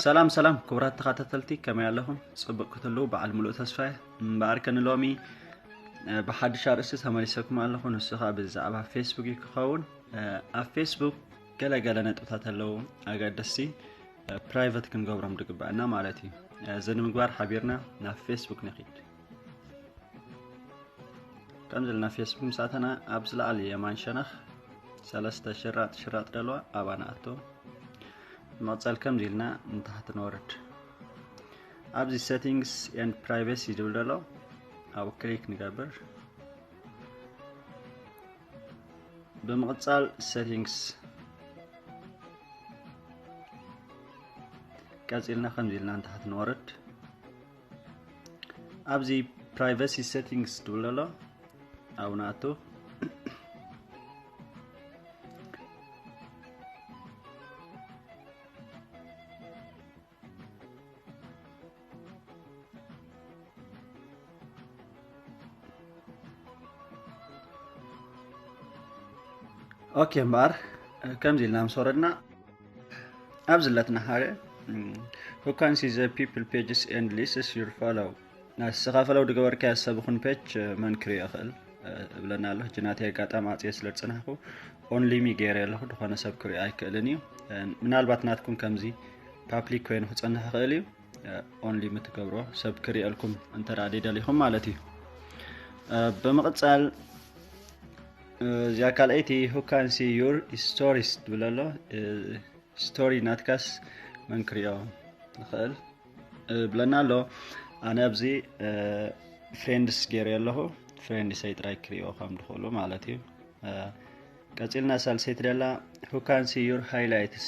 ሰላም ሰላም ክቡራት ተኸታተልቲ፣ ከመይ ኣለኹም? ጽቡቕ ክትህልዉ በዓል ሙሉእ ተስፋ እየ። እምበኣርከ ንሎሚ፣ እ፣ ብሓድሽ ኣርእስቲ ተመሊሰኩም ኣለኹ። ንሱ ኸኣ ብዛዕባ ፌስቡክ እዩ ክኸውን። እ፣ ኣብ ፌስቡክ ገለ ገለ ነጥብታት ኣለዉ ኣገደስቲ፣ እ፣ ፕራይቨት ክንገብሮም ዝግበኣና ማለት እዩ። እ፣ እዚ ንምግባር ሓቢርና ናብ ፌስቡክ ንኺድ። ከምዚ ኢልና ፌስቡክ ምስ ኣተና፣ ኣብዚ ላዕሊ የማን ሸነኽ ሰለስተ ሽራጥ ሽራጥ ደለዋ፣ ኣብኣ ንኣቱ። ብመቕጸል ከምዚ ኢልና ንታሕቲ ንወርድ። ኣብዚ ሴቲንግስ ኤንድ ፕራይቬሲ ዝብል ዘሎ ኣብኡ ክሊክ ንገብር። ብምቕጻል ሴቲንግስ ቀጺልና ከምዚ ኢልና ንታሕቲ ንወርድ። ኣብዚ ፕራይቬሲ ሴቲንግስ ዝብል ዘሎ ኣብኡ ንኣቱ። ኦኬ እምበኣር፣ ከምዚ ኢልና ምስ ወረድና፣ ኣብዚ ኣለትና ሓደ፣ who can see the people pages and lists you follow? ንስኻ ፈለው ዝገበርካዮ ሰብ ይኹን ፔጅ መን ክሪኦ ይኽእል? እብለና ኣሎ። ሕጂ ናተይ ኣጋጣሚ ኣጽየ ስለ ዝጸናሕኩ ኦንሊ ሚ ገይረ ኣለኹ። ዝኾነ ሰብ ክሪኦ ኣይክእልን እዩ። ምናልባት ናትኩም ከምዚ ፓብሊክ ኮይኑ ክጸንሕ ይኽእል እዩ። ኦንሊ ሚ ትገብሮ ሰብ ክሪኦልኩም እንተ ደኣ ደሊኹም ማለት እዩ። ብምቕጻል እዚኣ ካልኣይቲ፣ who can see your stories ትብል ኣሎ። ስቶሪ ናትካስ መን ክሪኦ ይኽእል? ብለና ኣሎ። ኣነ ኣብዚ ፍሬንድስ ገይረ ኣለኹ። ፍሬንድሰይ ጥራይ ክሪኦ ከም ዝኽእሉ ማለት እዩ። ቀጺልና ሳልሰይቲ ደላ፣ who can see your highlights?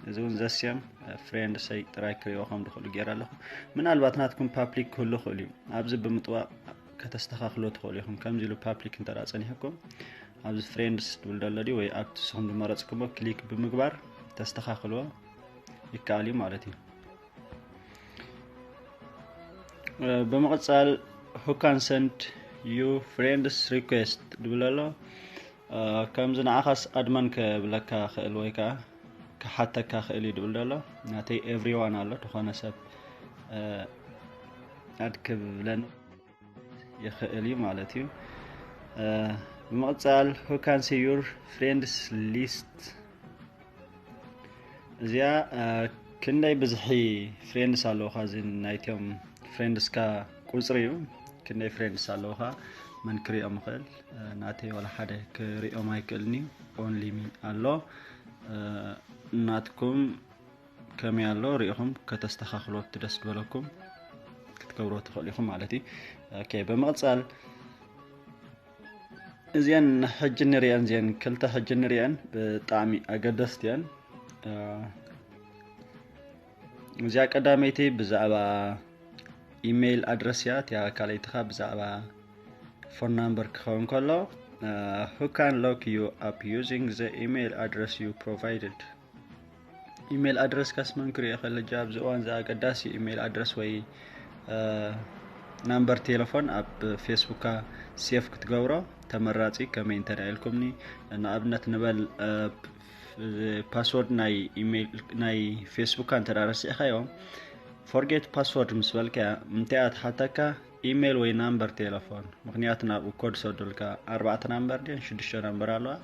እዚ እውን ዘስየም ፍሬንድሰይ ጥራይ ክሪኦ ከም ዝኽእሉ ገይረ ኣለኹ። ምናልባት ናትኩም ፓብሊክ ክህሉ ይኽእል እዩ። ኣብዚ ብምጥዋቕ ከተስተኻኽሎ ትኽእሉ ኢኹም። ከምዚ ኢሉ ፓብሊክ እንተ ደኣ ጸኒሕኩም፣ ኣብዚ ፍሬንድስ ትብል ደሎ ድዩ ወይ ኣብቲ ንስኹም ዝመረጽኩሞ ክሊክ ብምግባር ተስተኻኽልዎ ይከኣል እዩ ማለት እዩ። እ፣ ብምቕጻል who can send you friends request ዝብል ኣሎ። እ፣ ከምዚ ንዓኻስ ኣድመን ከብለካ ክእል ወይ ከኣ ክሓተካ ክእል እዩ ዝብል ዘሎ። ናተይ ኤቭሪዋን ኣሎ፣ ዝኾነ ሰብ፣ እ፣ ኣድ ክብለኒ ይኽእል እዩ ማለት እዩ። እ፣ ብምቕጻል who can see your friends list? እዚኣ፣ እ፣ ክንደይ ብዝሒ ፍሬንድስ ኣለውኻ? እዚ ናይቶም ፍሬንድስካ ቁጽሪ እዩ። ክንደይ ፍሬንድስ ኣለውኻ? መን ክሪኦም ይኽእል? እ፣ ናተይ ዋላ ሓደ ክሪኦም ኣይክእልን እዩ። ኦንሊ ሚ ኣሎ። እ፣ ናትኩም ከመይ ኣሎ ርኢኹም ከተስተኻኽሎ እቲ ደስ ዝበለኩም ክትገብሮ ትኽእሉ ኢኹም ማለት እዩ። ኦኬ፣ ብምቕጻል እዚአን ሕጂ ንሪአን፣ እዚአን ክልተ ሕጂ ንሪአን ብጣዕሚ ኣገደስቲ እየን። እ፣ እዚኣ ቀዳመይቲ ብዛዕባ ኢሜይል ኣድረስ እያ፣ እቲኣ ካልኣይቲ ኸኣ ብዛዕባ ፎን ናምበር ክኸውን ከሎ፣ እ፣ who can look you up using the email address you provided? ኢሜይል ኣድረስካስ መን ክሪኦ ይኽእል? ሕጂ ኣብዚ እዋን እዚ ኣገዳሲ ኢሜይል ኣድረስ ወይ፣ እ፣ ናምበር ቴሌፎን ኣብ ፌስቡክካ ሴፍ ክትገብሮ ተመራጺ። ከመይ እንተ ደኣ ኢልኩምኒ፣ ንኣብነት ንበል፣ እ፣ ፓስወርድ ናይ ኢሜይል ናይ ፌስቡክካ እንተ ደኣ ረሲዕካዮ፣ ፎርጌት ፓስወርድ ምስ በልካያ፣ እንታይ እያ ትሓተካ? ኢሜይል ወይ ናምበር ቴሌፎን። ምኽንያቱ ናብኡ ኮድ ሰዱልካ፣ ኣርባዕተ ናምበር ድየን ሽዱሽተ ናምበር ኣለዋ።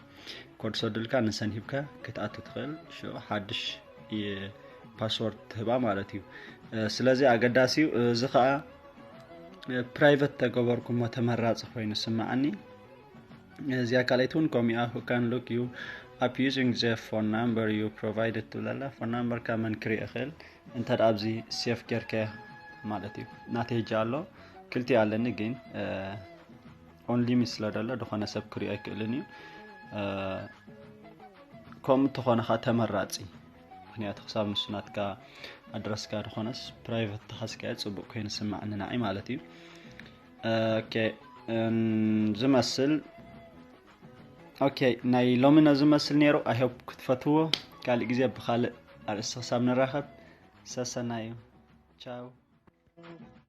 ኮድ ሰዱልካ ንሰን ሂብካ ክትኣቱ ትኽእል። ሽዑ ሓድሽ የ-፣ ፓስወርድ ትህባ ማለት እዩ። እ፣ ስለዚ ኣገዳሲ እዩ። እዚ ኸኣ፣ እ፣ ፕራይቨት ተገበርኩሞ ተመራጺ ኮይኑ ይስምዓኒ። እዚኣ ካልኣይቲ እውን ከምኡ እያ፣ who can look you up using the phone number you provided ትብል ኣላ። ፎን ናምበርካ መን ክሪኦ ይኽእል? እንተ ደኣ ኣብዚ ሴፍ ጌርካዮ ማለት እዩ። ናተይ ሕጂ ኣሎ፣ ክልቲኡ ኣለኒ፣ ግን፣ እ፣ ኦንሊ ሚ ስለ ደሎ ዝኾነ ሰብ ክሪኦ ኣይክእልን እዩ። እ፣ ከምኡ እንተኾነ ኸኣ ተመራጺ፣ ምኽንያቱ ክሳብ ንሱ ናትካ ኣድረስካ ዝኾነስ ፕራይቨት ተሓዝካዮ ጽቡቕ ኮይኑ ይስምዓኒ ንዓይ ማለት እዩ። ኦኬ፣ እም፣ ዝመስል። ኦኬ፣ ናይ ሎሚ ነዚ ዝመስል ነይሩ። I hope ክትፈትዎ። ካልእ ግዜ ብኻልእ ኣርእስቲ ክሳብ ንራኸብ፣ ሰሰናዩ። ቻው።